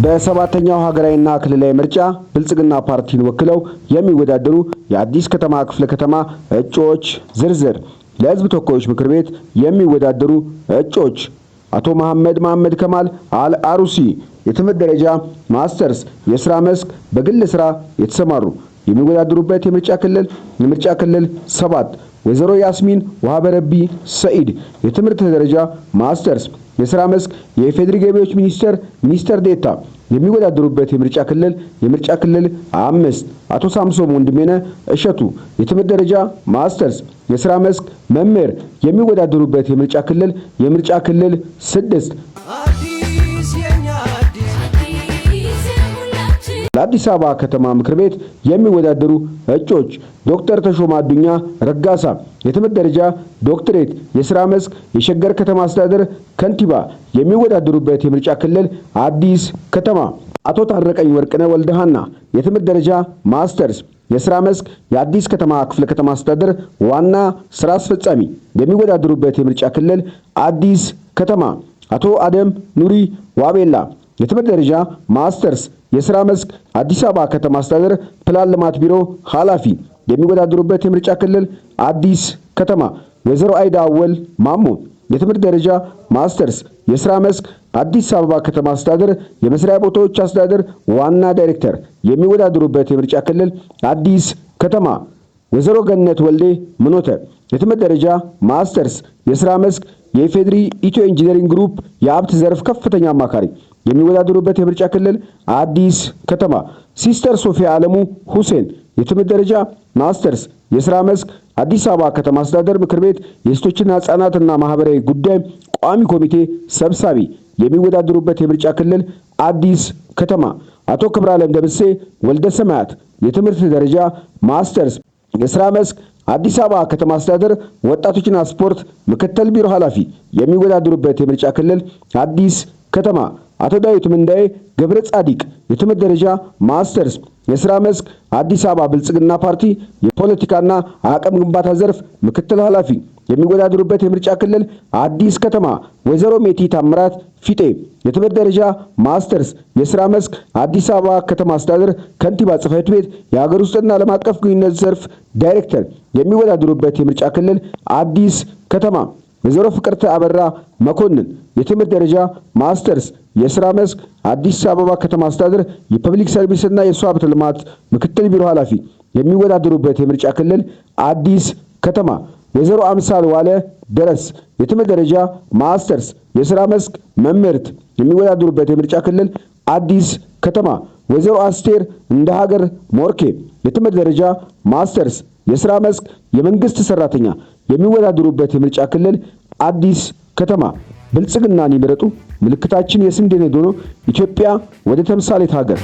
በሰባተኛው ሀገራዊና ክልላዊ ምርጫ ብልጽግና ፓርቲን ወክለው የሚወዳደሩ የአዲስ ከተማ ክፍለ ከተማ እጩዎች ዝርዝር። ለሕዝብ ተወካዮች ምክር ቤት የሚወዳደሩ እጩዎች፦ አቶ መሐመድ መሐመድ ከማል አል አሩሲ፣ የትምህርት ደረጃ ማስተርስ፣ የስራ መስክ በግል ስራ የተሰማሩ፣ የሚወዳደሩበት የምርጫ ክልል 7። ወይዘሮ ያስሚን ወሃበረቢ ሰኢድ፣ የትምህርት ደረጃ ማስተርስ፣ የስራ መስክ የኢፌዴሪ ገቢዎች ሚኒስቴር ሚኒስትር ዴኤታ፣ የሚወዳደሩበት የምርጫ ክልል 5። አቶ ሳምሶም ወንድሜነ እሸቱ፣ የትምህርት ደረጃ ማስተርስ፣ የስራ መስክ መምህር፣ የሚወዳደሩበት የምርጫ ክልል 6። አዲስ የኛ አዲስ። ለአዲስ አበባ ከተማ ምክር ቤት የሚወዳደሩ እጩዎች፦ ዶክተር ተሾመ አዱኛ ረጋሳ፣ የትምህርት ደረጃ ዶክትሬት፣ የስራ መስክ የሸገር ከተማ አስተዳደር ከንቲባ፣ የሚወዳደሩበት የምርጫ ክልል አዲስ ከተማ። አቶ ታረቀኝ ወርቅነህ ወልደሃና፣ የትምህርት ደረጃ ማስተርስ፣ የስራ መስክ የአዲስ ከተማ ክፍለ ከተማ አስተዳደር ዋና ስራ አስፈጻሚ፣ የሚወዳደሩበት የምርጫ ክልል አዲስ ከተማ። አቶ አደም ኑሪ ዋቤላ፣ የትምህርት ደረጃ ማስተርስ፣ የስራ መስክ አዲስ አበባ ከተማ አስተዳደር ፕላን ልማት ቢሮ ኃላፊ፣ የሚወዳደሩበት የምርጫ ክልል አዲስ ከተማ። ወይዘሮ አይዳ አወል ማሞ፣ የትምህርት ደረጃ ማስተርስ፣ የስራ መስክ አዲስ አበባ ከተማ አስተዳደር የመስሪያ ቦታዎች አስተዳደር ዋና ዳይሬክተር፣ የሚወዳደሩበት የምርጫ ክልል አዲስ ከተማ። ወይዘሮ ገነት ወልዴ ምኖተ፣ የትምህርት ደረጃ ማስተርስ፣ የስራ መስክ የኢፌድሪ ኢትዮ ኢንጂነሪንግ ግሩፕ የሀብት ዘርፍ ከፍተኛ አማካሪ፣ የሚወዳደሩበት የምርጫ ክልል አዲስ ከተማ። ሲስተር ሶፊያ አለሙ ሁሴን፣ የትምህርት ደረጃ ማስተርስ፣ የስራ መስክ አዲስ አበባ ከተማ አስተዳደር ምክር ቤት የሴቶችና ህጻናትና ማህበራዊ ጉዳይ ቋሚ ኮሚቴ ሰብሳቢ፣ የሚወዳደሩበት የምርጫ ክልል አዲስ ከተማ። አቶ ክብረዓለም ደምሴ ወልደ ሰማያት፣ የትምህርት ደረጃ ማስተርስ፣ የስራ መስክ አዲስ አበባ ከተማ አስተዳደር ወጣቶችና ስፖርት ምክትል ቢሮ ኃላፊ፣ የሚወዳደሩበት የምርጫ ክልል አዲስ ከተማ። አቶ ዳዊት ምንዳዬ ገብረ ጻዲቅ፣ የትምህርት ደረጃ ማስተርስ፣ የስራ መስክ አዲስ አበባ ብልጽግና ፓርቲ የፖለቲካና አቅም ግንባታ ዘርፍ ምክትል ኃላፊ፣ የሚወዳደሩበት የምርጫ ክልል አዲስ ከተማ። ወይዘሮ ሜቲ ታምራት ፊጤ፣ የትምህርት ደረጃ ማስተርስ፣ የስራ መስክ አዲስ አበባ ከተማ አስተዳደር ከንቲባ ጽሕፈት ቤት የሀገር ውስጥና ዓለም አቀፍ ግንኙነት ዘርፍ ዳይሬክተር፣ የሚወዳደሩበት የምርጫ ክልል አዲስ ከተማ። ወይዘሮ ፍቅርተ አበራ መኮንን፣ የትምህርት ደረጃ ማስተርስ፣ የስራ መስክ አዲስ አበባ ከተማ አስተዳደር የፐብሊክ ሰርቪስና የሰው ሀብት ልማት ምክትል ቢሮ ኃላፊ፣ የሚወዳደሩበት የምርጫ ክልል አዲስ ከተማ። ወይዘሮ አምሳል ዋለ ደረስ፣ የትምህርት ደረጃ ማስተርስ፣ የስራ መስክ መምህርት፣ የሚወዳደሩበት የምርጫ ክልል አዲስ ከተማ። ወይዘሮ አስቴር እንደ ሀገር ሞርኬ፣ የትምህርት ደረጃ ማስተርስ፣ የስራ መስክ የመንግስት ሰራተኛ፣ የሚወዳደሩበት የምርጫ ክልል አዲስ ከተማ። ብልጽግናን ይምረጡ። ምልክታችን የስንዴ ነዶ ነው። ኢትዮጵያ ወደ ተምሳሌት ሀገር።